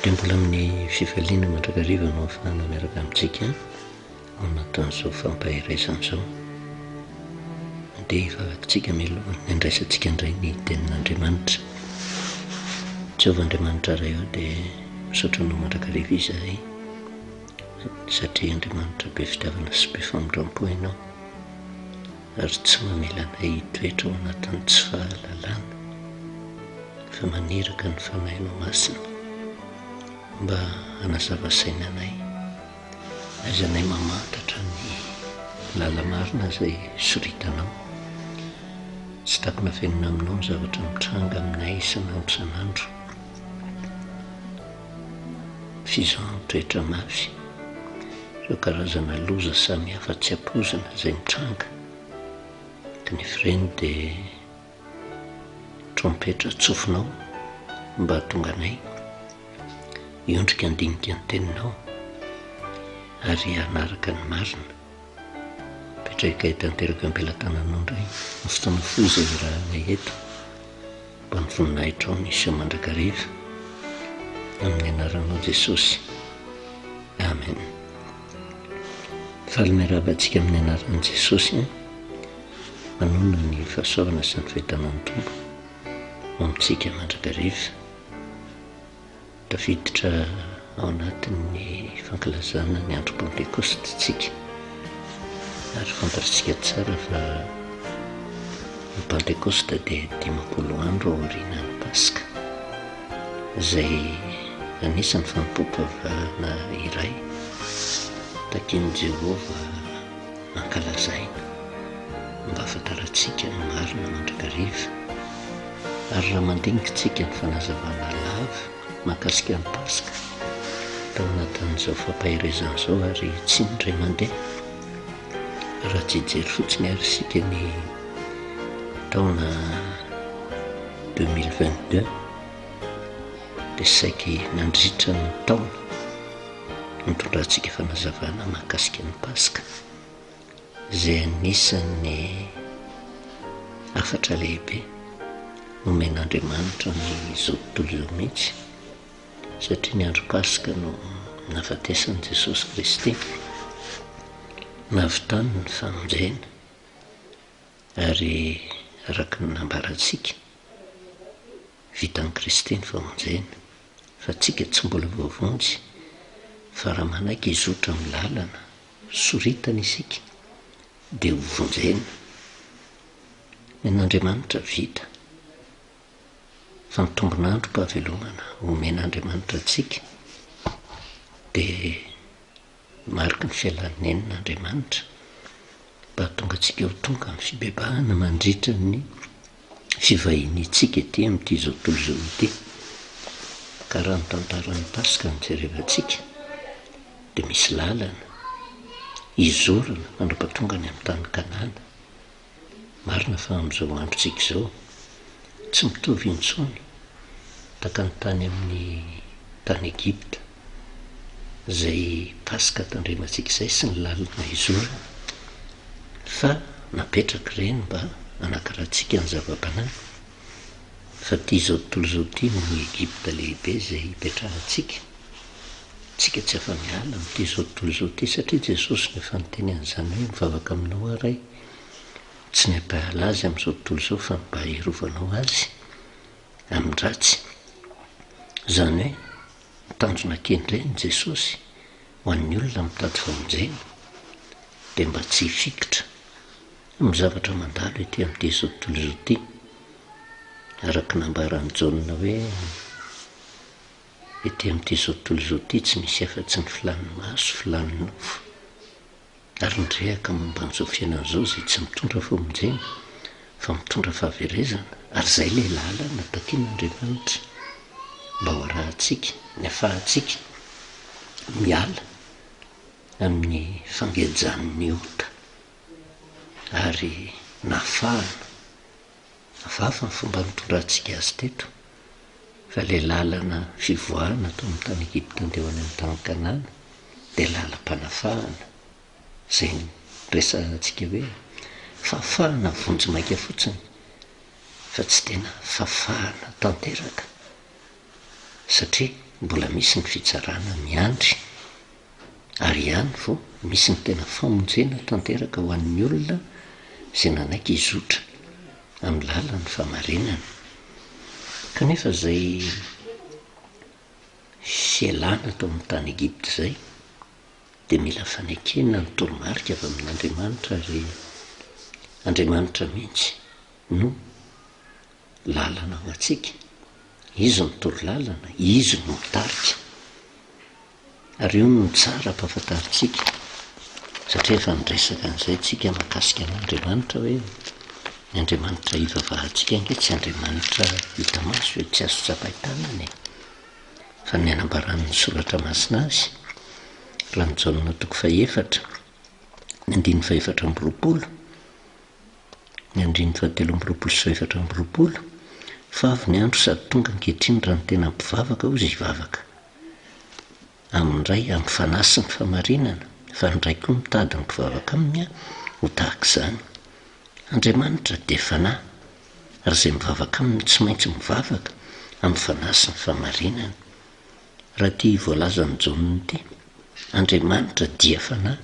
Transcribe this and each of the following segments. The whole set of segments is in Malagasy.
Dia mbola amin'ny fifaliana mandrakariva no ahafahana miaraka amintsika ao anatin'izao fampaherezana izao. Andeha hivavaka mialoha ny handraisantsika indray ny tenin'Andriamanitra. Jehovah Andriamanitra Ray ô dia misaotra Anao mandrakariva izahay satria Andriamanitra be fitiavana sy be famindram-po Ianao ary tsy mamela anay hitoetra ao anatin'ny tsy fahalalana fa maniraka ny Fanahinao Masina mba hanazava saina anay. Aiza anay mamantatra ny lala-marina izay soritanao. Tsy takona afenina aminao ny zavatra mitranga aminay isan'andro isan'andro. Fizahan-toetra mafy, ireo karazana loza samihafa tsy ampoizina izay mitranga, kanefa ireny dia trompetra tsofinao mba hahatonga anay hiondrika handinika ny teninao ary hanaraka ny marina. Petrahikay tanteraka eo am-pelatananao indray ny fotoana fohy izay iarahanay eto mba ny voninahitrao no hiseho mandrakariva. Amin'ny anaranao Jesosy. Amen. Faly miarahaba antsika amin'ny anaran'i Jesosy. Manonona ny fahasoavana sy ny fahitana ny Tompo ho amintsika mandrakariva. Tafiditra ao anatin'ny fankalazana ny andro Pantekosta isika ary fantatritsika tsara fa ny Pantekosta dia 50 andro aorianan'ny Paska izay anisan'ny fanompoam-pivavahana iray takian'i Jehovah ankalazaina mba hahafantarantsika ny marina mandrakariva. Ary raha mandinika isika ny fanazavana lava mahakasika ny Paska tao anatin'izao fampaherezana izao ary tsy indray mandeha, raha tsy hijery fotsiny ary isika ny taona 2022 dia saiky nandritra ny taona nitondrantsika fanazavana mahakasika ny Paska izay anisan'ny hafatra lehibe nomen'Andriamanitra ny izao tontolo izao mihitsy satria ny andro Paska no nahafatesan'i Jesosy Kristy, nahavitany ny famonjena ary araka ny nambarantsika Vitan'i Kristy ny famonjena, fa tsika tsy mbola voavonjy, fa raha manaiky hizotra amin'ny lalana soritana isika dia ho vonjena. Ny an'Andriamanitra vita, fa ny tombon'androm-pahavelomana omen'Andriamanitra antsika dia Mariky ny fialan'ny nenina Andriamanitra mba hahatonga antsika ho tonga amin'ny fibebahana mandritra ny fivahiniantsika ety amin'ity izao tontolo izao ity. Ka raha ny tantaran'ny Paska no jerevantsika dia misy lalana izorana mandra-pahatonga any amin'ny tany Kanana. Marina fa amin'izao androntsika izao, tsy mitovy intsony tahaka ny tany amin'ny tany Egypta, izay Paska tandremantsika izay sy ny lalana izorana, fa napetraka ireny mba hanakarantsika ny zava-panahy, fa ity izao tontolo izao ity no Egypta lehibe izay ipetrahantsika. Tsika tsy afa-miala amin'ity izao tontolo izao ity satria Jesosy no efa niteny an'izany hoe mivavaka aminao aho Ray, tsy ny hampahala azy amin'izao tontolo izao fa mba hirovanao azy amin'ny ratsy. Izany hoe ny tanjona kendren'i Jesosy ho an'ny olona mitady famonjena dia mba tsy hifikitra amin'ny zavatra mandalo ety amin'ity izao tontolo izao ity araka ny nambaran'i Jaona hoe Ety amin'ity izao tontolo izao ity tsy misy afa-tsy ny filàn'ny maso, filàn'ny nofo, ary ny rehaka momba an'izao fiainana izao izay tsy mitondra famonjena fa mitondra fahaverezana, ary izay ilay lalana takian'Andriamanitra mba ho arahantsika, ny afahantsika miala amin'ny fangejan'ny ota ary nafahana Hafahafa ny fomba nitondrantsika azy teto, fa ilay lalana fivoahana tao amin'ny tany Egypta handeha ho any amin'ny tany Kanana dia lalam-panafahana, izay niresahantsika hoe fahafahana vonjimaika fotsiny fa tsy tena fahafahana tanteraka satria. mbola misy ny fitsarana miandry ary ihany vao misy ny tena famonjena tanteraka ho an'ny olona izay nanaiky hizotra amin'ny lalan'ny fahamarinana. Kanefa izay fialana tao amin'ny tany Egypta izay dia mila fanekena ny toromarika avy amin'Andriamanitra ary Andriamanitra mihitsy no lalana ho antsika. Izy no torolalana, Izy no mitarika. Ary io no tsara ampahafantarintsika, satria efa niresaka an'izay tsika mahakasika an'Andriamanitra hoe ny Andriamanitra ivavahantsika ange tsy Andriamanitra hita maso e, tsy azo tsapain-tanana e. Fa ny anambaran'ny Soratra Masina azy, raha ny Jaona toko fahefatra, ny andininy fahefatra amby roapolo, ny andininy fahatelo amby roapolo sy fahefatra amby roapolo, fa avy ny andro sady tonga ankehitriny raha ny tena mpivavaka hozy hivavaka amin'ny Ray amin'ny fanahy sy ny fahamarinana, fa ny Ray koa mitady ny mpivavaka aminy ho tahaka izany. Andriamanitra dia fanahy, ary izay mivavaka aminy tsy maintsy mivavaka amin'ny fanahy sy ny fahamarinana. Raha ity voalazan'i Jaona ity, Andriamanitra dia fanahy,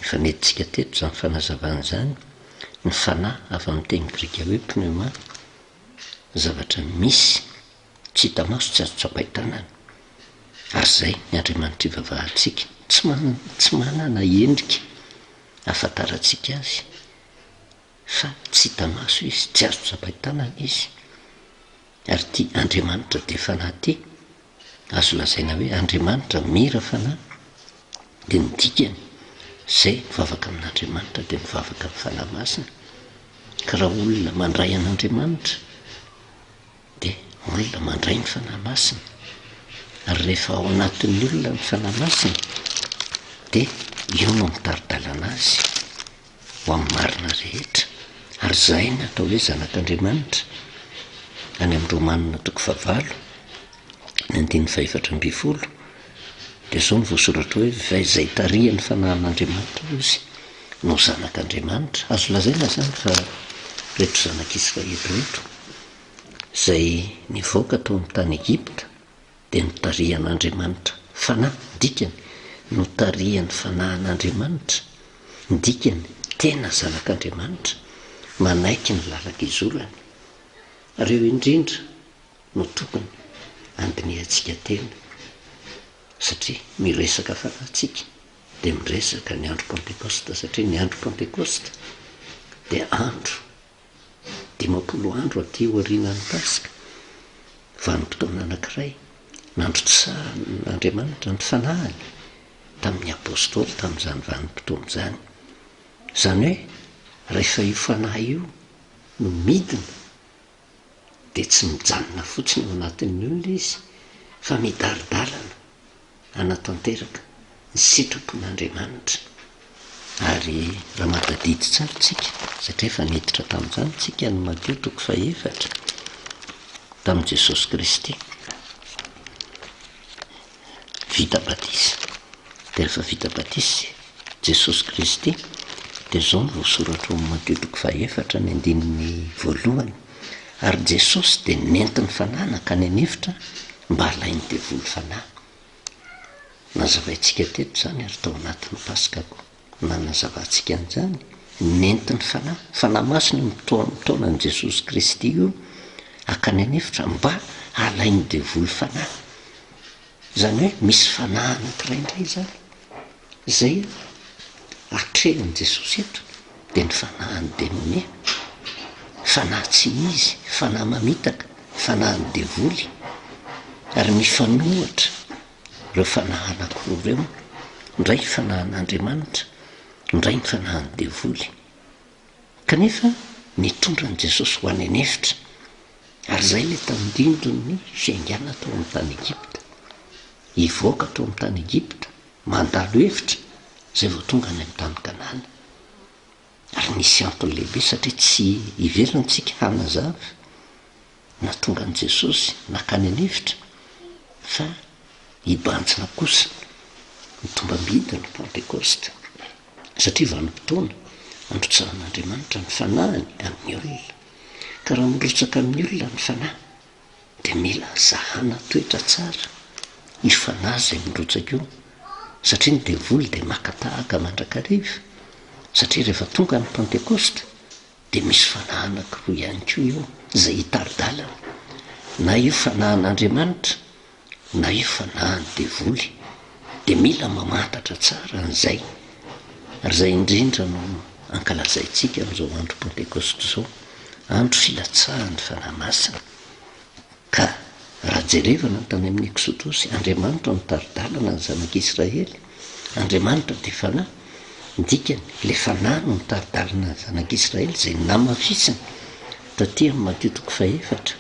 efa nentintsika teto izany fanazavana izany, ny fanahy avy amin'ny teny grika hoe pneuma, zavatra misy, tsy hita maso, tsy azo tsapain-tanana. Ary izay ny Andriamanitra ivavahantsika, tsy manana, tsy manana endrika ahafantarantsika Azy, fa tsy hita maso Izy, tsy azo tsapain-tanana Izy. Ary ity Andriamanitra dia fanahy ity, azo lazaina hoe Andriamanitra mira fanahy, dia ny dikany, izay mivavaka amin'Andriamanitra dia mivavaka amin'ny Fanahy Masina. Ka raha olona mandray an'Andriamanitra, dia olona mandray ny Fanahy Masina. Ary rehefa ao anatin'ny olona ny Fanahy Masina, dia io no mitari-dalana azy ho amin'ny marina rehetra. Ary izay no atao hoe zanak'Andriamanitra. Any amin'ny Romanina toko fahavalo, ny andininy fahefatra ambin'ny folo, dia izao no voasoratra hoe, fa izay tarihan'ny Fanahin'Andriamanitra hozy no zanak'Andriamanitra. Azo lazaina izany fa ireto zanak'Israely ireto, izay nivoaka tao amin'ny tany Egypta, dia notarihan'Andriamanitra fanahy, dikany, notarihan'ny Fanahin'Andriamanitra, ny dikany, tena zanak'Andriamanitra, manaiky ny lalan-kizorany. Ary eo indrindra no tokony handinihantsika tena, satria miresaka fanahy tsika, dia miresaka ny andro Pentekosta, satria ny andro Pentekosta dia andro 50 andro aty aorianan'ny Paska, vanim-potoana anankiray nandrotsahan'Andriamanitra ny Fanahiny tamin'ny Apôstôly tamin'izany vanim-potoana izany. Izany hoe rehefa io Fanahy io no midina dia tsy mijanona fotsiny ao anatin'ny olona izy fa midari-dalana hanatanteraka ny sitrapon'Andriamanitra. Ary raha mahatadidy tsara tsika, satria efa niditra tamin'izany tsika ny Matio toko fahefatra, tamin'i Jesosy Kristy vita batisa. Dia rehefa vita batisa Jesosy Kristy, dia izao no voasoratra ao amin'ny Matio toko fahefatra ny andininy voalohany, Ary Jesosy dia nentin'ny Fanahy nankany an'efitra mba halain'ny devoly fanahy. Nazavaintsika teto izany ary tao anatin'ny Paska koa nanazavantsika an'izany, nentin'ny Fanahy, Fanahy Masina io mitaona an'i Jesosy Kristy io hakany an'efitra mba halain'ny devoly fanahy. Izany hoe misy fanahy anankiray indray izany izay atrehin'i Jesosy eto dia ny fanahin'ny demonia, fanahy tsy izy, fanahy mamitaka, fanahin'ny devoly, ary mifanohitra ireo fanahy anankiroa ireo, indray ny fanahin'Andriamanitra, indray ny fanahin'ny devoly. Kanefa nitondra an'i Jesosy ho any an'efitra, ary izay ilay tandindon'ny fiaingàna tao amin'ny tany Egypta. Hivoaka tao amin'ny tany Egypta, mandalo efitra, izay vao tonga any amin'ny tany Kanana. Ary nisy antony lehibe satria tsy ivelany tsika hanazava nahatonga an'i Jesosy nankany an'efitra fa hibanjina kosa ny tombam-bidin'ny Pantekosta satria vanim-potoana androtsahan'Andriamanitra ny fanahiny amin'ny olona. Ka raha mirotsaka amin'ny olona ny fanahy. Dia mila zahana toetra tsara io fanahy izay mirotsaka io, satria ny devoly dia maka tahaka mandrakariva, satria rehefa tonga ny Pantekosta dia misy fanahy anankiroa ihany koa eo izay hitari-dalana, na io fanahin'Andriamanitra na io fanahin'ny devoly, dia mila mamantatra tsara an'izay, ary izay indrindra no ankalazaintsika amin'izao andro Pantekosta izao, andro filatsahan'ny Fanahy Masina. Ka raha jerevana ny tany amin'ny Eksodosy, Andriamanitra no nitari-dalana ny zanak'Israely, Andriamanitra dia Fanahy, ny dikany, ilay Fanahy no nitari-dalana ny zanak'Israely izay namafisiny taty amin'ny Matio toko fahefatra,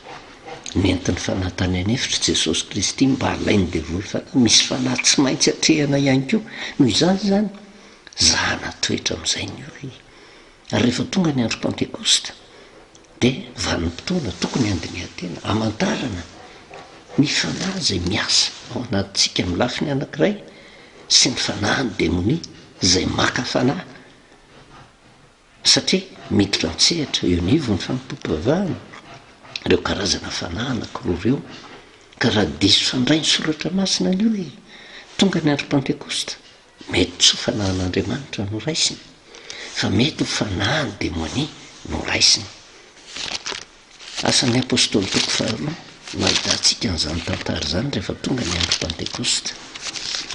nentin'ny Fanahy tany an'efitra Jesosy Kristy mba halain'ny devoly fanahy, misy fanahy tsy maintsy atrehana ihany koa, noho izany izany, zahana toetra amin'izay ny olona. Ary rehefa tonga ny andro Pantekosta, dia vanim-potoana tokony handinihan-tena, hamantarana ny fanahy izay miasa ao anatintsika amin'ny lafiny anankiray sy ny fanahin'ny demonia izay maka fanahy satria miditra an-tsehatra eo anivon'ny fanompoam-pivavahana ireo karazana fanahy anankiroa ireo. Ka raha diso fandray ny soratra masina ny olona, tonga ny andro Pantekosta, Mety tsy ho fanahin'Andriamanitra no raisiny, fa mety ho fanahin'ny demonia no raisiny. Asan'ny Apostoly toko faharoa no ahitantsika an'izany tantara izany rehefa tonga ny andro Pantekosta.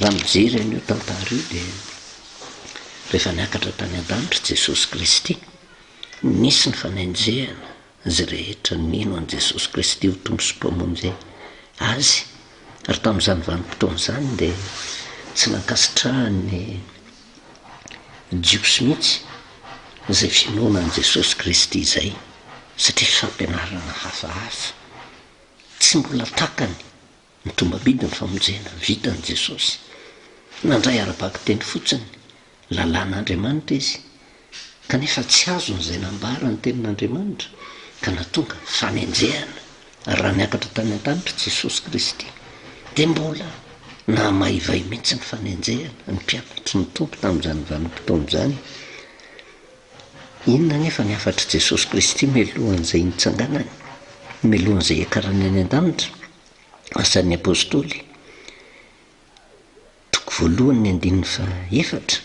Raha mijery an'io tantara io dia rehefa niakatra tany an-danitra Jesosy Kristy, nisy ny fanenjehana izay rehetra nino an'i Jesosy Kristy ho Tompo sy Mpamonjy azy, ary tamin'izany vanim-potoana izany dia tsy nankasitrahan'ny Jiosy mihitsy izay finoana an'i Jesosy Kristy izay, satria fampianarana hafahafa, tsy mbola takany Ny tombam-bidy ny famonjena vitan'i Jesosy. Nandray ara-bakiteny fotsiny ny lalàn'Andriamanitra izy, kanefa tsy azony izay nambara ny Tenin'Andriamanitra, ka nahatonga fanenjehana. Ary raha niakatra tany an-danitra Jesosy Kristy, dia mbola nahamaivay mihitsy ny fanenjehana ny mpianatry ny Tompo tamin'izany vanim-potoana izany. Inona anefa ny hafatr'i Jesosy Kristy mialohan'izay nitsanganany, mialohan'izay hiakarany any an-danitra? Asan'ny Apostoly, toko voalohany ny andininy fahaefatra,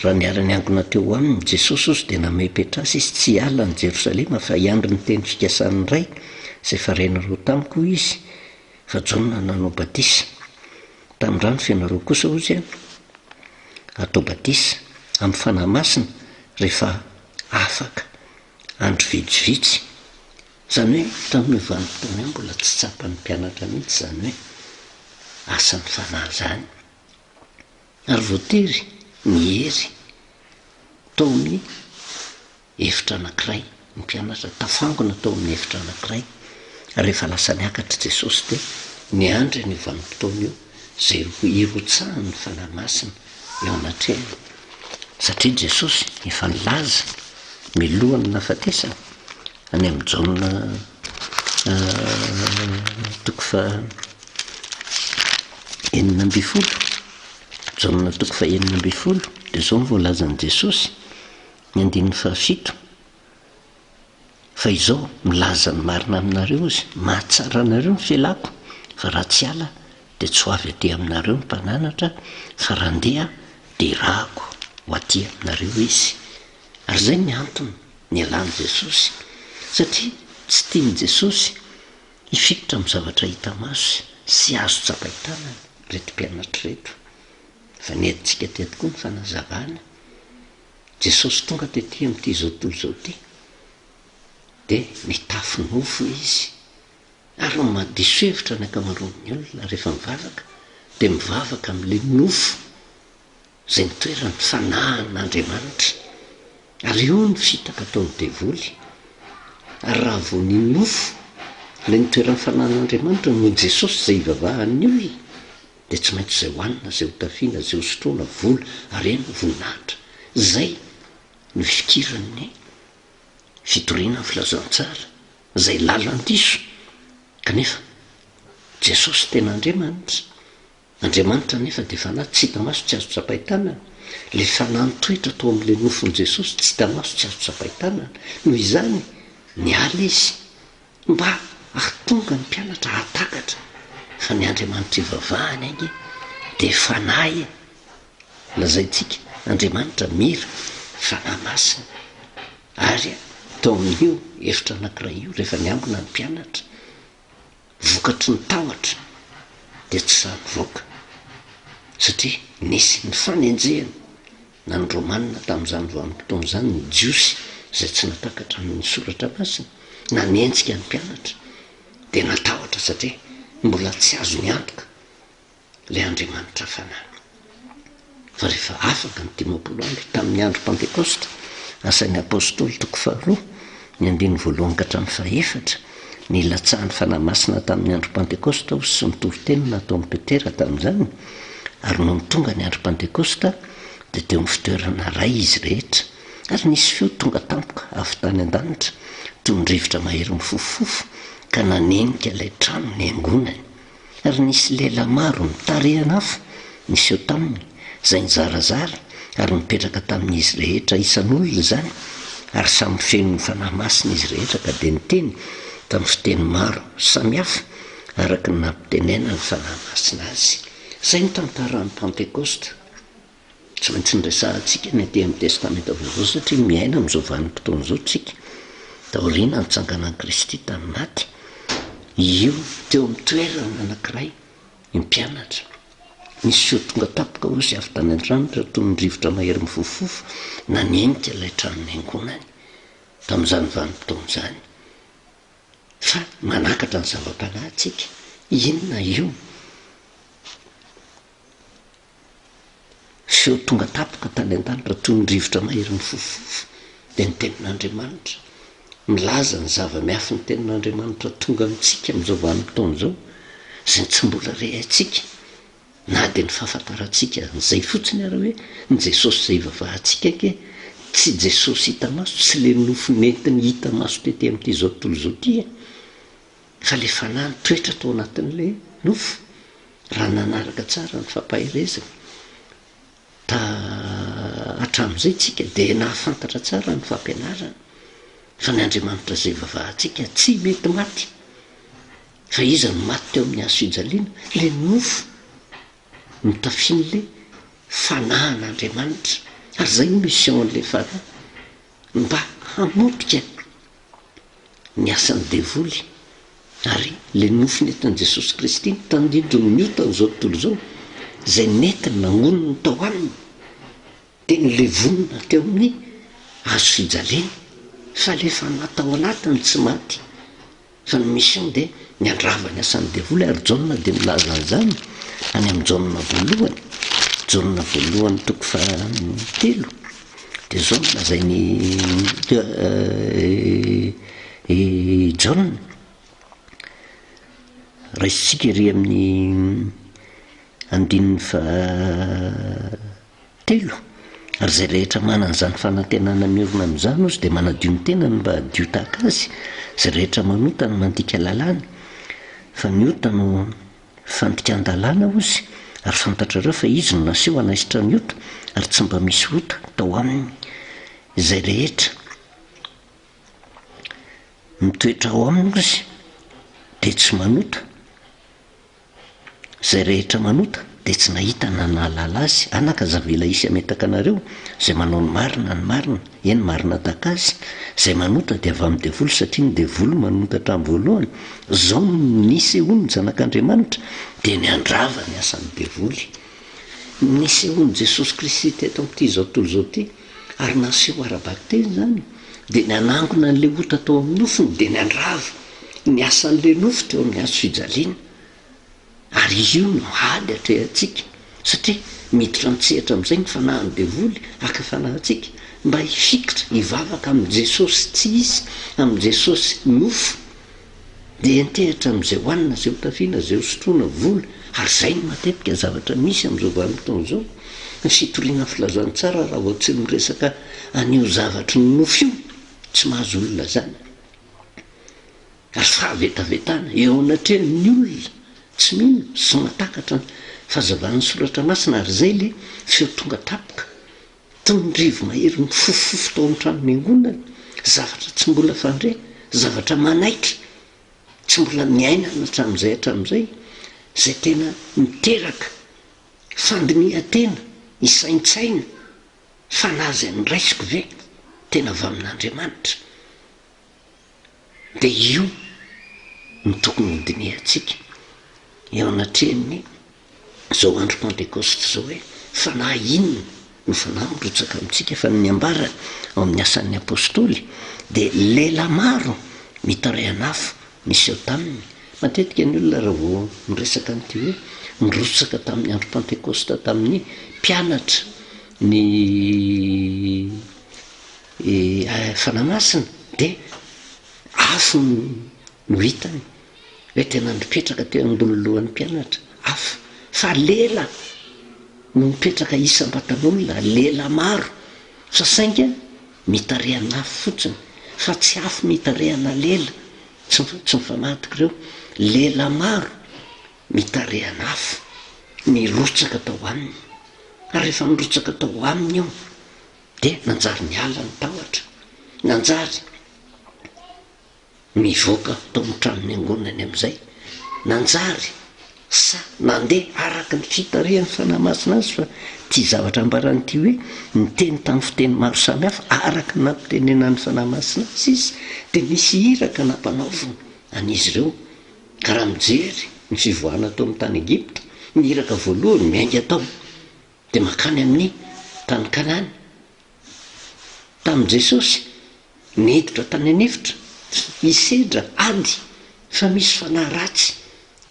Raha niara-niangona teo aminy Jesosy ozy dia namepetra azy izy tsy hiala an'i Jerosalema fa hiandry ny teny fikasan'ny Ray izay efa renareo tamiko hoy izy, fa Jaona nanao batisa tamin'ny rano fa ianareo kosa hozy atao batisa amin'ny Fanahy Masina rehefa afaka andro vitsivitsy. Izany hoe tamin'io vanim-potoana io mbola tsy tsapan'ny mpianatra mihitsy izany hoe asan'ny fanahy izany. Ary voatery niery tao amin'ny efitra anankiray ny mpianatra, tafangona tao amin'ny efitra anankiray. Ary rehefa lasa niakatra i Jesosy dia niandry an'io vanim-potoana io izay hirotsahan'ny Fanahy Masina eo anatrehany. Satria Jesosy efa nilaza milohan'ny nahafatesany Any amin'ny Jaona toko faha 16, Jaona toko faha 16, dia izao no voalazan'i Jesosy, ny andininy fahafito, Fa izao, milaza ny marina aminareo Izy, mahatsara anareo ny fialako, fa raha tsy hiala dia tsy ho avy aty aminareo ny Mpananatra, fa raha handeha dia hirahako ho aty aminareo Izy. Ary izay ny antony nialan'i Jesosy, satria tsy tian'i Jesosy hifikitra amin'ny zavatra hita maso sy azo tsapain-tanana ireto mpianatra ireto. Fa nentintsika teto koa ny fanazavana, Jesosy tonga tety amin'ity izao tontolo izao ity, dia nitafy nofo Izy. Ary ny mahadiso hevitra ny ankamaroan'ny olona rehefa mivavaka, dia mivavaka amin'ilay nofo izay nitoeran'ny fanahin'Andriamanitra. Ary io no fitaka ataon'ny devoly. Ary raha vao ny nofo, ilay nitoeran'ny fanahin'Andriamanitra no Jesosy izay ivavahan'ny olona, dia tsy maintsy izay hohanina, izay hotafiana, izay hosotroina, vola, harena, voninahitra. Izay no ifikiran'ny fitoriana ny filazantsara, izay lalan-diso. Kanefa Jesosy tena Andriamanitra. Andriamanitra anefa dia Fanahy tsy hita maso tsy azo tsapain-tanana. Ilay Fanahy nitoetra tao amin'ilay nofon'i Jesosy tsy hita maso tsy azo tsapain-tanana. Noho izany, niala Izy mba. hahatonga ny mpianatra hahatakatra fa ny Andriamanitra ivavahany ange dia Fanahy e! Lazaintsika, Andriamanitra mira, Fanahy Masina. Ary tao amin'io efitra anankiray io, rehefa niangona ny mpianatra, vokatry ny tahotra dia tsy sahy nivoaka, satria nisy ny fanenjehana na ny Romana tamin'izany vanim-potoana izany, ny Jiosy izay tsy natakatra ny Soratra Masina, nanenjika ny mpianatra, dia natahotra satria mbola tsy azony antoka ilay Andriamanitra Fanahy. Fa rehefa afaka ny 50 andro, tamin'ny andro Pantekosta, Asan'ny Apostoly toko faharoa, ny andininy voalohany ka hatramin'ny fahefatra, nilatsahan'ny Fanahy Masina tamin'ny andro Pantekosta hozy sy ny toriteny nataon'i Petera tamin'izany, ary nony tonga ny andro Pantekosta, dia teo amin'ny fitoerana iray izy rehetra, ary nisy feo tonga tampoka avy tany an-danitra, toy ny rivotra mahery mifofofofo, ka nanenika ilay trano niangonany. Ary nisy lehilahy maro nitarihan'afo niseho taminy, izay nizarazara ary nipetraka tamin'izy rehetra isan'olona izany, ary samy feno ny Fanahy Masina izy rehetra ka dia niteny tamin'ny fiteny maro samihafa araka ny nampitenenan'ny Fanahy Masina azy. Izay no tantaran'ny Pantekosta. Tsy maintsy niresahantsika ny aty amin'ny Testamenta Vaovao satria miaina amin'izao vanim-potoana izao tsika, taoriana nitsanganan'i Kristy tamin'ny maty. Io teo amin'ny toerana anankiray ny mpianatra. Nisy feo tonga tampoka hozy avy tany an-tranitra toy ny rivotra mahery mifofofofo nanenika ilay trano niangonany tamin'izany vanim-potoana izany. Fa manakatra ny zava-panahy tsika. Inona io? Feo tonga tampoka tany an-danitra toy ny rivotra mahery mifofofofo, dia ny Tenin'Andriamanitra. Milaza ny zava-miafin'ny Tenin'Andriamanitra tonga amintsika amin'izao vanim-potoana izao, izay tsy mbola re haintsika, na dia ny fahafantarantsika an'izay fotsiny ary hoe ny Jesosy izay ivavahantsika ange tsy Jesosy hita maso, tsy ilay nofo nentiny hita maso tety amin'ity izao tontolo izao ity e! Fa ilay fanahy nitoetra tao anatin'ilay nofo, raha nanaraka tsara ny fampaherezana, ta hatramin'izay tsika dia nahafantatra tsara ny fampianarana fa ny Andriamanitra izay ivavahantsika tsy mety maty. Fa iza no maty teo amin'ny hazo fijaliana? Ilay nofo notafian'ilay fanahin'Andriamanitra. Ary izay no mission-n'ilay fanahy, mba hamotika ny asan'ny devoly ary ilay nofo nentin'i Jesosy Kristy notandindon'ny otan'izao tontolo izao izay nentiny nangoniny tao aminy dia nolevonina teo amin'ny hazo fijaliana fa ilay fanahy tao anatiny tsy maty Fa ny mission dia ny handrava ny asan'ny devoly ary Jaona dia milaza an'izany any amin'ny Jaona voalohany, Jaona voalohany toko fahatelo, dia izao no lazain'i i Jaona, raisintsika ery amin'ny andininy faha Telo, ary izay rehetra manana izany fanantenana miorina amin'izany ozy dia manadio ny tenany mba hadio tahaka azy, izay rehetra manota no mandika lalàna, fa ny ota no fandikan-dalàna ozy, ary fantatrareo fa izy no naseho hanaisotra ny ota, ary tsy mba misy ota tao aminy. Izay rehetra mitoetra ao aminy ozy dia tsy manota. Izay rehetra manota dia tsy nahita na nahalala azy, anaka aza avela hisy hametaka anareo, izay manao ny marina ny marina, eny marina tahaka azy, izay manota dia avy amin'ny devoly satria ny devoly manota hatramin'ny voalohany, izao no nisehoan'ny zanak'Andriamanitra dia ny handrava ny asan'ny devoly. Nisehoan'i Jesosy Kristy teto amin'ity izao tontolo izao ity ary naseho ara-bakiteny izany dia ny hanangona an'ilay ota tao amin'ny nofony dia ny handrava ny asan'ilay nofo teo amin'ny hazo fijaliana. Ary io no ady atrehantsika, satria miditra an-tsehatra amin'izay ny fanahin'ny devoly haka fanahy antsika mba hifikitra, hivavaka amin'i Jesosy tsy izy, amin'i Jesosy nofo, dia hiantehitra amin'izay hohanina, izay hotafiana, izay hosotroina, vola, ary izay no matetika zavatra misy amin'izao vanim-potoana izao, ny fitoriana ny filazantsara raha vao tsy miresaka an'io zavatry ny nofo io, tsy mahazo olona izany. Ary fahavetavetana eo anatrehan'ny olona tsy mino sy mahatakatra ny fahazavan'ny Soratra Masina, ary izay ilay feo tonga tampoka, toy ny rivo-mahery mifofofofo tao amin'ny trano niangonana, zavatra tsy mbola fandre, zavatra manaitra. Tsy mbola niainana hatramin'izay hatramin'izay, izay tena miteraka fandinihan-tena, hisaintsaina, fanahy izay noraisiko ve tena avy amin'Andriamanitra? Dia io no tokony hodinihantsika eo anatrehan'ny izao andro Pantekosta izao hoe fanahy inona no fanahy mirotsaka amintsika fa ny ambarany ao amin'ny asan'ny apostoly dia lela maro mitarehan'afo niseho taminy. Matetika ny olona raha vao miresaka an'ity hoe nirotsaka tamin'ny andro Pantekosta tamin'ny mpianatra ny Fanahy Masina dia afo no hitany. Hoe tena nipetraka teo ambony lohan'ny mpianatra, afo, fa lela no mipetraka isam-batan'olona, lela maro, fa saingy mitarehan'afo fotsiny, fa tsy afo mitarehana lela, tsy tsy mifamadika ireo, lela maro mitarehan'afo nirotsaka tao aminy, ary rehefa nirotsaka tao aminy io dia nanjary niala ny tahotra, nanjary. Nivoaka tao amin'ny tranom-piangonany amin'izay, nanjary sa nandeha araka ny fitarihan'ny Fanahy Masina azy fa ity zavatra ambarany ity hoe niteny tamin'ny fiteny maro samihafa araka ny nampitenenan'ny Fanahy Masina azy izy dia nisy iraka nampanaovina an'izy ireo ka raha mijery ny fivoahana tao amin'ny tany Egypta ny iraka voalohany miainga tao dia mankany amin'ny tany Kanana Tamin'i Jesosy niditra tany an'efitra hisedra ady fa misy fanahy ratsy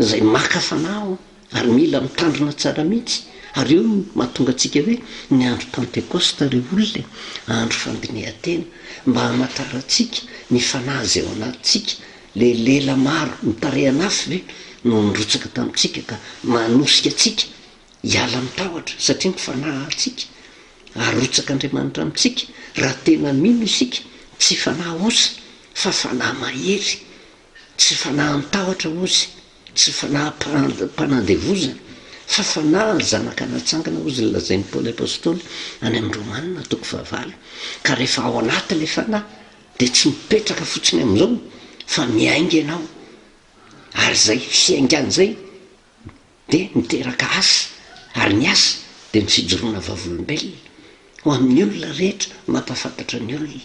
izay maka fanahy ao ary mila mitandrina tsara mihitsy ary eo no mahatonga antsika hoe ny andro Pantekosta ry olona e, andro fandinihan-tena mba hamantarantsika ny fanahy izay ao anatintsika, le lela maro mitarehan'afo ve no nirotsaka tamintsika ka manosika antsika Hiala amin'ny tahotra satria ny fanahintsika arotsak'Andriamanitra amintsika raha tena mino isika, tsy fanahy osa fa fanahy mahery, tsy fanahy an-tahotra hozy, tsy fanahy mpanandevozana fa fanahy zanaka natsangana hozy ny lazain'i Paoly Apostoly any amin'ny Romana toko fahavalo, ka rehefa ao anaty ilay fanahy dia tsy mipetraka fotsiny amin'izao fa miainga ianao ary izay fiaingana izay dia miteraka asa, ary ny asa dia ny fijoroana vavolombelona ho amin'ny olona rehetra, mampahafantatra ny olona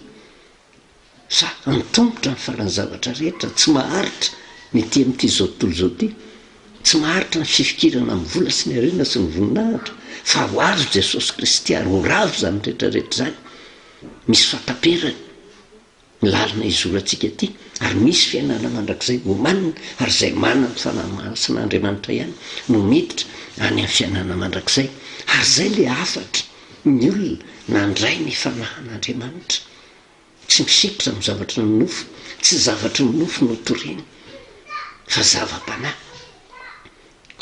fa antomotra ny faran'ny zavatra rehetra, tsy maharitra ny ety amin'ity izao tontolo izao ity, tsy maharitra ny fifikirana amin'ny vola sy ny harena sy ny voninahitra, fa ho avy Jesosy Kristy ary ho ravo izany rehetra rehetra izany, misy fahataperany. Ny lalana izorantsika ity, ary misy fiainana mandrakizay omanina, ary izay manana ny Fanahy Masin'Andriamanitra ihany no miditra any amin'ny fiainana mandrakizay. Ary izay ilay hafatry ny olona nandray ny Fanahin'Andriamanitra. Tsy mifikitra amin'ny zavatry ny nofo, tsy zavatry ny nofo no torina, fa zava-panahy.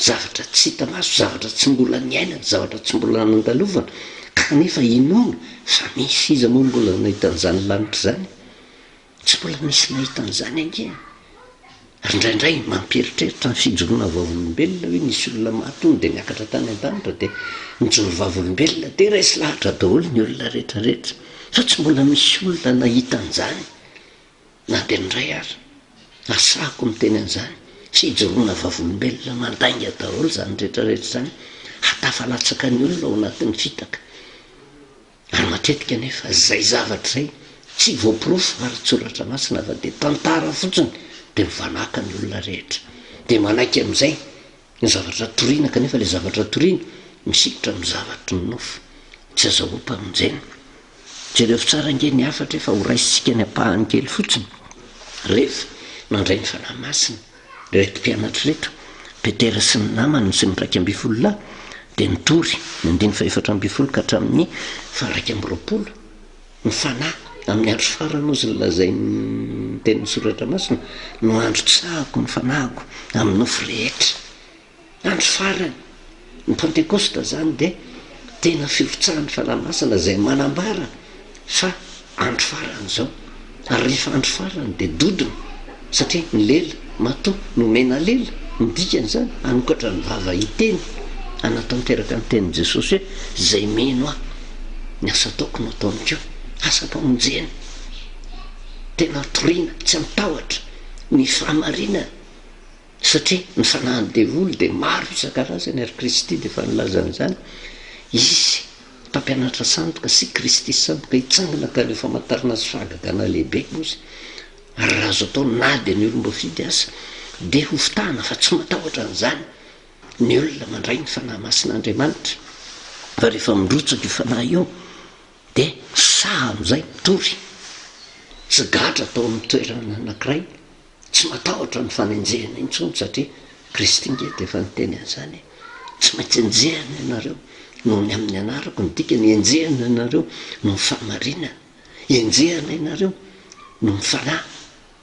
Zavatra tsy hita maso, zavatra tsy mbola niainana, zavatra tsy mbola nandalovana, kanefa inoana fa misy. Iza moa no mbola nahita an'izany lanitra izany? Tsy mbola nisy nahita an'izany ange. Ary indraindray mampieritreritra ny fijoroana vavolombelona hoe nisy olona maty hono dia niakatra tany an-danitra dia nijoro vavolombelona dia resy lahatra daholo ny olona rehetrarehetra. Fa tsy mbola misy olona nahita an'izany. Na dia ny ray aza, asahako miteny an'izany, tsy ijoroana vavolombelona mandainga daholo izany rehetra rehetra izany, hatafalatsaka ny olona ao anatin'ny fitaka. Ary matetika anefa izay zavatra izay tsy voaporofo ara-tsoratra masina fa dia tantara fotsiny dia mivanàka ny olona rehetra. Dia manaiky amin'izay ny zavatra toriana kanefa ilay zavatra toriana misikotra amin'ny zavatry ny nofo, tsy azahoam-pamonjena. Jereo tsara ange ny hafatra e fa ho raisintsika ny ampahany kely fotsiny. Rehefa nandray ny Fanahy Masina ireto mpianatra ireto, Petera sy ny namany sy ny 11 lahy, dia nitory, ny andininy faha-14 ka hatramin'ny faha-21, ny Fanahy, amin'ny andro farany hozy ny lazain'ny tenin'ny Soratra Masina, no handrotsahako ny Fanahiko amin'ny nofo rehetra. Andro farany, ny Pantekosta izany dia tena firotsahan'ny Fanahy Masina izay manambara fa andro farany izao. Ary rehefa andro farany dia dodona satria ny lela matoa nomena lela, ny dikan'izany hanokatra ny vava hiteny, hanatanteraka ny tenin'i Jesosy hoe izay mino ahy, ny asa ataoko no ataony koa, asam-pamonjena, tena toriana tsy amin-tahotra. ny fahamarinana. Satria ny fanahin'ny devoly dia maro isan-karazany ary Kristy dia efa nilaza an'izany. Hisy mpampianatra sandoka sy Kristy sandoka hitsangana ka haneho famantarana sy fahagagana lehibe hozy. Ary raha azo atao na dia ny olom-boafidy aza dia hofitahana fa tsy matahotra an'izany ny olona mandray ny Fanahy Masin'Andriamanitra. Fa rehefa mirotsaka io Fanahy io dia sahy amin'izay mitory, tsy gadra tao amin'ny toerana anankiray. Tsy matahotra ny fanenjehana intsony satria Kristy nge dia efa niteny an'izany e! Tsy maintsy enjehana ianareo noho ny amin'ny anarako, ny dikany enjehana ianareo noho ny fahamarinana, enjehana ianareo noho ny fanahy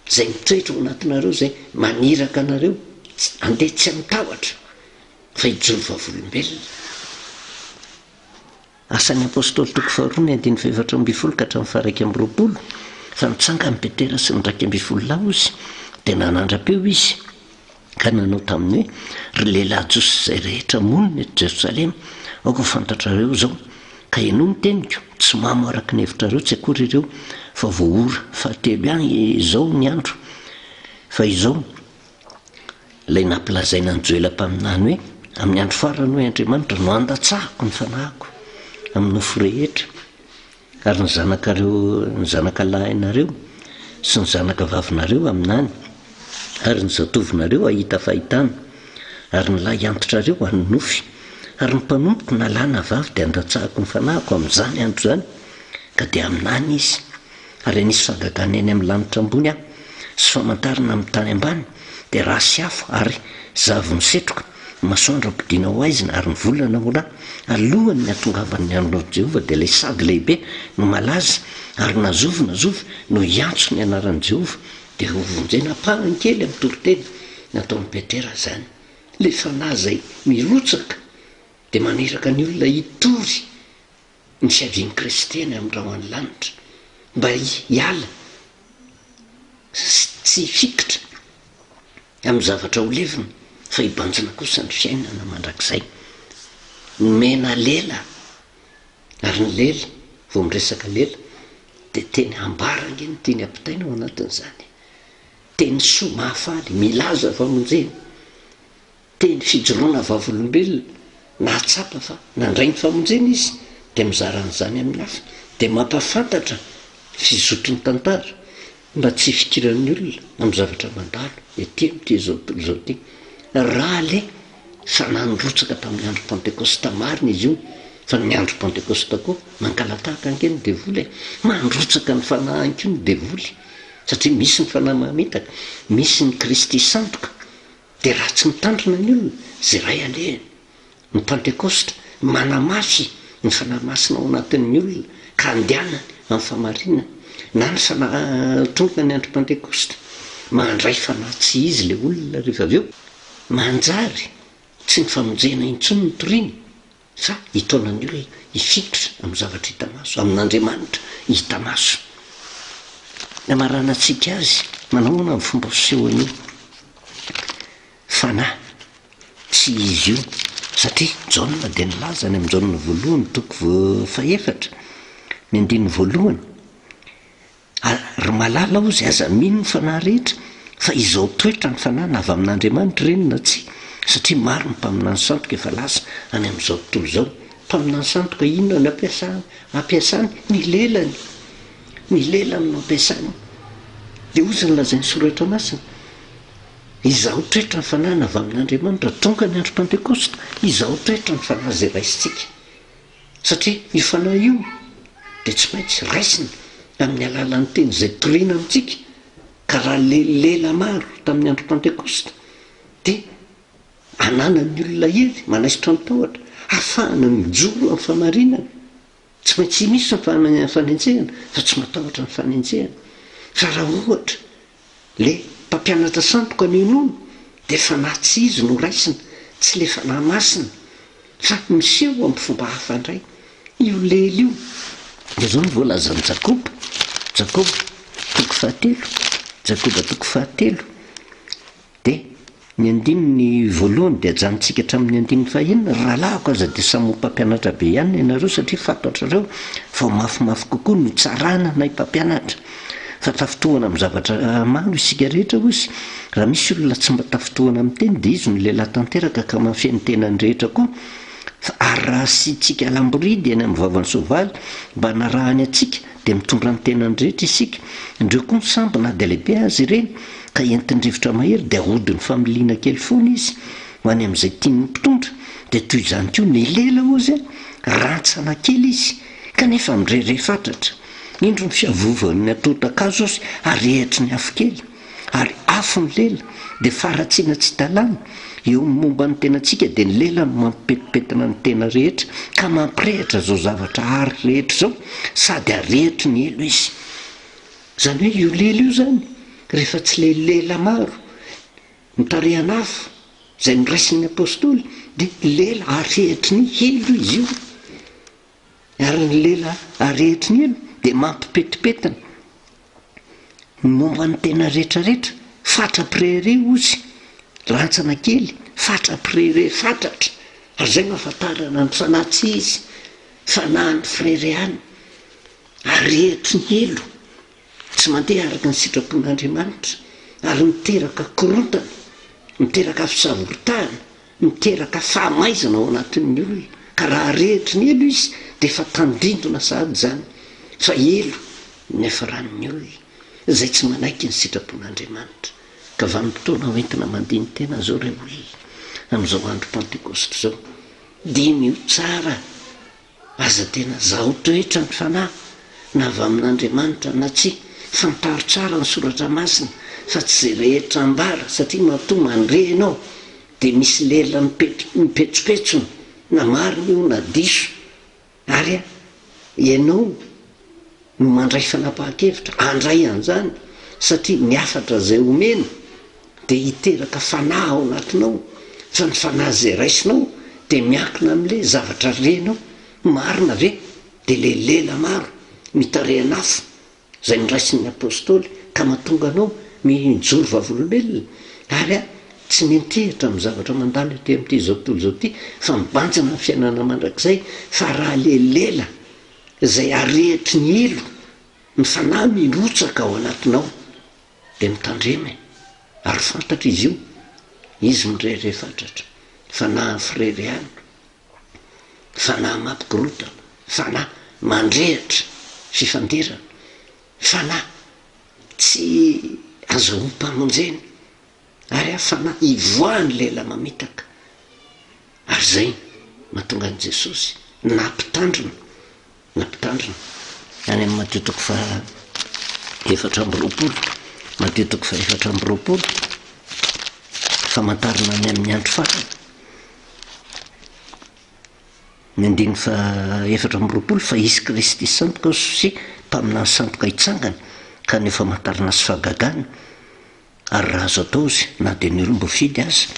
izay mitoetra ao anatinareo izay maniraka anareo handeha tsy amin-tahotra fa hijoro vavolombelona. Asan'ny Apostoly toko faharoa ny andininy fahefatra ambin'ny folo ka hatramin'ny faha-21, Fa nitsangan'i Petera sy ny 11 lahy ozy, dia nanandra-peo izy, ka nanao taminy hoe, Ry lehilahy Jiosy izay rehetra monina eto Jerosalema, aoka ho fantatrareo izao, ka henoy ny teniko, tsy mamo araka ny hevitrareo tsy akory ireo, fa vao ora fahatelo ihany izao ny andro, fa izao, Ilay nampilazaina an'i Joela mpaminany hoe, Amin'ny andro farany, hoy Andriamanitra, no handatsahako ny fanahiko amin'ny nofo rehetra, ary ny zanakareo, ny zanakalahinareo sy ny zanakavavinareo haminany, ary ny zatovonareo hahita fahitana, ary ny lahy antitrareo hanonofy, ary ny mpanompoko na lahy na vavy dia handatsahako ny fanahiko amin'izany andro izany, ka dia haminany izy. Ary hanisy fahagagana eny amin'ny lanitra ambony Aho, sy famantarana amin'ny tany ambany, dia rà sy afo ary zavon'ny setroka, ny masoandro hampodiana ho haizina ary ny volana ho rà, alohan'ny hahatongavan'ny andron'i Jehovah, dia ilay sady lehibe no malaza, ary na zovy na zovy no hiantso ny anaran'i Jehovah, dia hovonjena. Ampahany kely amin'ny toriteny nataon'i Petera izany. Ilay fanahy izay mirotsaka dia maniraka ny olona hitory ny fiavian'i Kristy any amin'ny rahon'ny lanitra, mba hiala sy tsy hifikitra amin'ny zavatra ho levona fa hibanjina kosa ny fiainana mandrakizay. Nomena lela, ary ny lela, vao miresaka lela, dia teny ambara ange no tiany hampitaina ao anatin'izany. Teny soa mahafaly, milaza famonjena. Teny fijoroana vavolombelona, nahatsapa fa nandray ny famonjena izy dia mizara an'izany amin'ny hafa, dia mampahafantatra ny fizotry ny tantara mba tsy hifikiran'ny olona amin'ny zavatra mandalo ety amin'ity izao tontolo izao ity. Raha le fanahy nirotsaka tamin'ny andro Pantekosta marina izy io, fa ny andro Pantekosta koa mangalatahaka ange ny devoly e! Mandrotsaka ny fanahiny koa ny devoly satria misy ny fanahy mamitaka, misy ny Kristy sandoka, Dia raha tsy mitandrina ny olona, izay ray alehany. Ny Pantekosta, manamafy ny Fanahy Masina ao anatin'ny olona ka andehanany amin'ny fahamarinana. Na ny Fanahy tonga ny andro Pantekosta, mandray fanahy tsy izy ilay olona rehefa avy eo. Manjary tsy ny famonjena intsony no toriny fa hitaona ny olona hifikitra amin'ny zavatra hita maso, amin'Andriamanitra hita maso. Ny hamaranantsika azy, manao ahoana ny fomba fisehon'io fanahy tsy izy io? Satria Jaona dia nilaza any amin'ny Jaona voalohany toko fahefatra, ny andininy voalohany, Ary ry malala ozy aza mino ny fanahy rehetra fa izao toetra ny fanahy na avy amin'Andriamanitra ireny na tsia satria maro ny mpaminany sandoka efa lasa any amin'izao tontolo izao. Mpaminany sandoka inona no ampiasany? Ampiasany ny lelany. Ny lelany no ampiasany. Dia ozy ny lazain'ny soratra masina, Izaho toetra ny fanahy na avy amin'Andriamanitra, tonga ny andro Pantekosta, izaho toetra ny fanahy izay raisintsika. Satria io fanahy io dia tsy maintsy raisina amin'ny alalan'ny teny izay torina amintsika, ka raha le lela maro tamin'ny andro Pantekosta dia ananan'ny olona hery manaisotra ny tahotra, hahafahana mijoro amin'ny fahamarinana. Tsy maintsy misy ny fanenjehana fa tsy matahotra ny fanenjehana. Fa raha ohatra Le mpampianatra sandoka no inoana dia fanahy tsy izy no raisina, tsy le fanahy masina fa miseho amin'ny fomba hafa indray io lela io. Dia zao no voalazan'i Jakoba, Jakoba toko fahatelo, Jakoba toko fahatelo. Dia ny andininy voalohany dia ajanontsika hatramin'ny andininy fahenina, Ry rahalahiko, aza dia samy ho mpampianatra be ihany ianareo, satria fantatrareo fa ho mafimafy kokoa no hitsarana anay mpampianatra. Fa tafintohina amin'ny zavatra maro isika rehetra hozy. Raha misy olona tsy mba tafintohina amin'ny teny dia izy no lehilahy tanteraka ka mahafehy ny tenany rehetra koa. Fa ary raha asiantsika lamboridy eny amin'ny vavan'ny soavaly mba hanarahany antsika dia mitondra ny tenany rehetra isika. Indreo koa ny sambo na dia lehibe aza ireny ka entin'ny rivotra mahery dia ahodin'ny familiana kely foana izy ho any amin'izay tian'ny mpitondra. Dia toy izany koa ny lela hozy rantsana kely izy kanefa mirehareha fatratra. Indro ny fiavovan'ny antontan-kazo azy arehitry ny afo kely, ary afo ny lela, dia faharatsiana tsy hita lany. Eo amin'ny momba ny tenantsika dia ny lela no mampipetipetina ny tena rehetra ka mampirehitra izao zavatra àry rehetra izao, sady arehitry ny elo izy. Izany hoe io lela io izany, rehefa tsy ilay lela maro, mitarihan'afo, izay noraisin'ny Apostoly, dia lela arehitry ny helo izy io. Ary ny lela arehitry ny elo dia mampipetipetina ny momba ny tena rehetrarehetra, fatra-pirehareha hozy, rantsana kely, fatra-pirehareha fatratra, ary izay no ahafantarana ny fanahy tsy izy, fanahin'ny fireharehana, arehitry ny elo, tsy mandeha araka ny sitrapon'Andriamanitra, ary miteraka korontana, miteraka fisavoritahana, Miteraka fahamaizana ao anatin'ny olona, ka raha arehitry ny elo izy dia efa tandindona sahady izany fa elo no niafaran'ny olona izay tsy manaiky ny sitrapon'Andriamanitra. Ka vanim-potoana ho entina mandini-tena izao re olona amin'izao andro Pantekosta izao. Diniho tsara Aza tena zaho toetra ny fanahy na avy amin'Andriamanitra na tsia, fantaro tsara ny soratra masina fa tsy izay rehetra ambara satria matoa mandre ianao dia misy lela mipetsopetsona na marina io na diso ary ianao no mandray fanapahan-kevitra handray an'izany satria ny hafatra izay omena dia hiteraka fanahy ao anatinao fa ny fanahy izay raisinao dia miankina amin'ilay zavatra renao, marina ve? Dia ilay lela maro mitarehan'afo izay noraisin'ny apostoly ka mahatonga anao mijoro vavolombelona ary tsy miantehitra amin'ny zavatra mandalo ety amin'ity izao tontolo izao ity fa mibanjina ny fiainana mandrakizay fa raha ilay lela Izay arehitry ny elo, ny fanahy mirotsaka ao anatinao, dia mitandrema e! Ary fantatra izy io, izy mirehareha fatratra, fanahy fireharehana, fanahy mampikorontana, fanahy mandrehitra fifandirana, fanahy tsy azahoam-pamonjena, ary fanahy ivoahan'ny lela mamitaka. Ary izay mahatonga an'i Jesosy nampitandrina, nampitandrina any amin'ny Matio toko faha 24, Matio toko faha 24, famantarana ny amin'ny andro farany, ny andininy faha 24, fa hisy Kristy sandoka sy mpaminany sandoka hitsangana, ka haneho famantarana sy fahagagana, Ary raha azo atao izy, na dia ny olom-boafidy aza,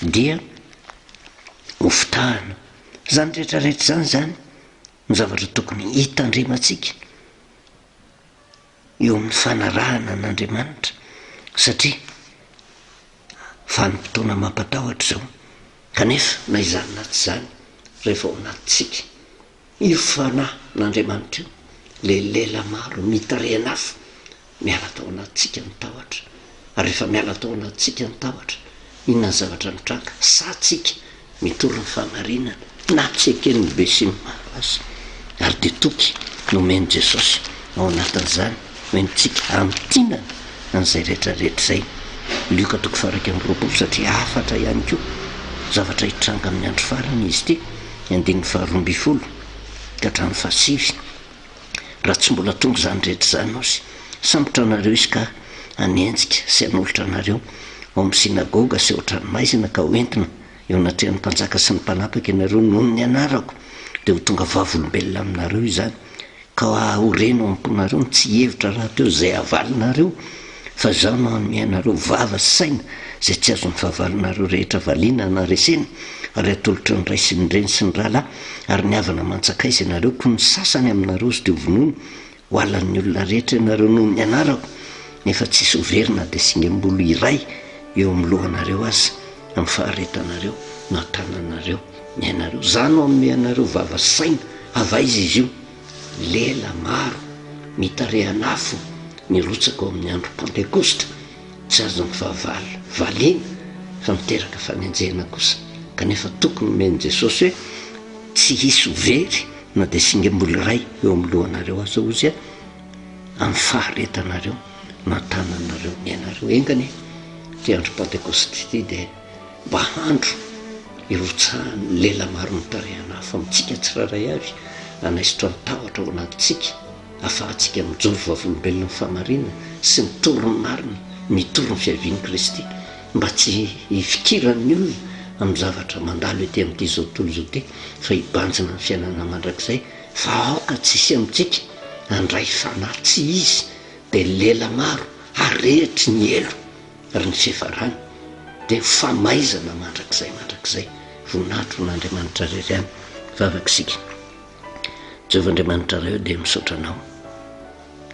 dia hofitahana. Izany rehetra rehetra izany izany no zavatra tokony hitandremantsika eo amin'ny fanarahana an'Andriamanitra, satria vanim-potoana mampatahotra izao. Kanefa, na izany na tsy izany, rehefa ao anatintsika io fanahin'Andriamanitra io, ilay lela maro mitarehin'afo, Miala tao anatintsika ny tahotra. Ary rehefa miala tao anatintsika ny tahotra, inona ny zavatra mitranga? Sahy tsika mitory ny fahamarinana, na tsy eken'ny besinimaro aza. Ary dia toky nomen'i Jesosy ao anatin'izany, hoentintsika hamintinana an'izay rehetra rehetra izay. Lioka toko faha-21, satria hafatra ihany koa, zavatra hitranga amin'ny andro farany izy ity, ny andininy faharoambinifolo ka hatramin'ny fahasivy. Raha tsy mbola tonga izany rehetra izany, hozy, hisambotra anareo izy ka hanenjika sy hanolotra anareo ao amin'ny synagoga sy ao an-tranomaizina ka hoentina eo anatrehan'ny mpanjaka sy ny mpanapaka ianareo noho ny anarako, dia ho tonga vavolombelona aminareo izany, ka haoreno ao am-ponareo ny tsy hihevitra rahateo izay havalinareo, fa Izaho no hanome anareo vava sy saina izay tsy azon'ny fahavalonareo rehetra valiana na resena, ary hatolotry ny ray sy ny reny sy ny rahalahy ary ny havana aman-tsakaiza ianareo, koa ny sasany aminareo izy dia hovonoina, ho halan'ny olona rehetra ianareo noho ny anarako, nefa tsy hisy ho very na dia singam-bolo iray eo amin'ny lohanareo aza, amin'ny faharetanareo no hatananareo ny ainareo. Izaho no hanome anareo vava sy saina, avy aiza izy io? Lela maro mitarehan'afo. Mirotsaka ao amin'ny andro Pantekosta, tsy azon'ny fahavalo valiana fa miteraka fanenjehana kosa, kanefa toky nomen'i Jesosy hoe tsy hisy ho very na dia singam-bolo iray eo amin'ny lohanareo aza hozy amin'ny faharetanareo na tananareo ny ainareo. Enga anie ity andro Pantekosta ity dia mba handro irotsahan'ny lela maro mitarehan'afo amintsika tsirairay avy, hanaisotra ny tahotra ao anatintsika. afahantsika mijoro vavolombelon'ny fahamarinana sy mitory ny marina, mitory ny fiavian'i Kristy, mba tsy hifikiran'ny olona amin'ny zavatra mandalo ety amin'ity izao tontolo izao ity, fa hibanjina ny fiainana mandrakizay, fa aoka tsy hisy amintsika handray fanahy tsy izy, dia lela maro harehitry ny helo ary ny fiafarany dia ho famaizana mandrakizay mandrakizay. Voninahitra ho an'Andriamanitra irery ihany. Vavaka isika. Jehovah Andriamanitra Ray ô dia misaotra Anao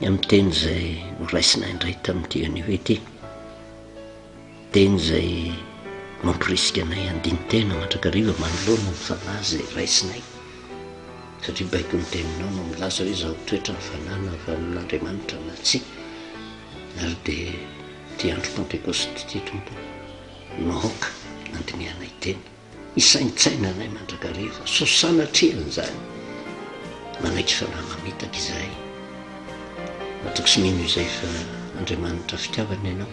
ny amin'ny teny izay noraisina indray tamin'ity anio ity. Teny izay mamporisika anay handini-tena mandrakariva manoloana ny fanahy izay raisinay. Satria baiko ny teninao no milaza hoe izaho toetra ny fanahy na avy amin'Andriamanitra na tsia. Ary dia ity andro Pantekosta ity Tompo no aoka handinihanay tena. Hisaintsaina anay mandrakariva, sao sanatria an'izany. Manaiky fanahy mamitaka izahay. Matoky sy mino izay fa Andriamanitra fitiavana Ianao,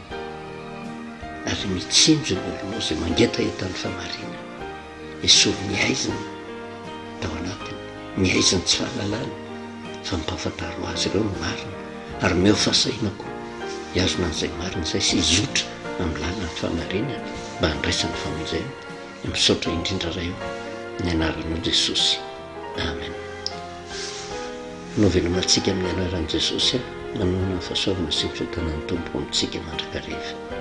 ary mitsinjo ny olonao izay mangetaheta ny fahamarinana. Esory ny haizina tao anatiny, ny haizin'ny tsy fahalalana, fa ampahafantaro azy ireo ny marina, ary omeo fahasahiana koa hihazona an'izay marina izay sy hizotra amin'ny lalan'ny fahamarinana mba handraisany famonjena. Misaotra indrindra Ray o, ny anaranao Jesosy. Amen. Hanao veloma antsika amin'ny anaran'i Jesosy aho, manonona ny fahasoavana sy ny fiadanan'ny Tompo amintsika mandrakariva.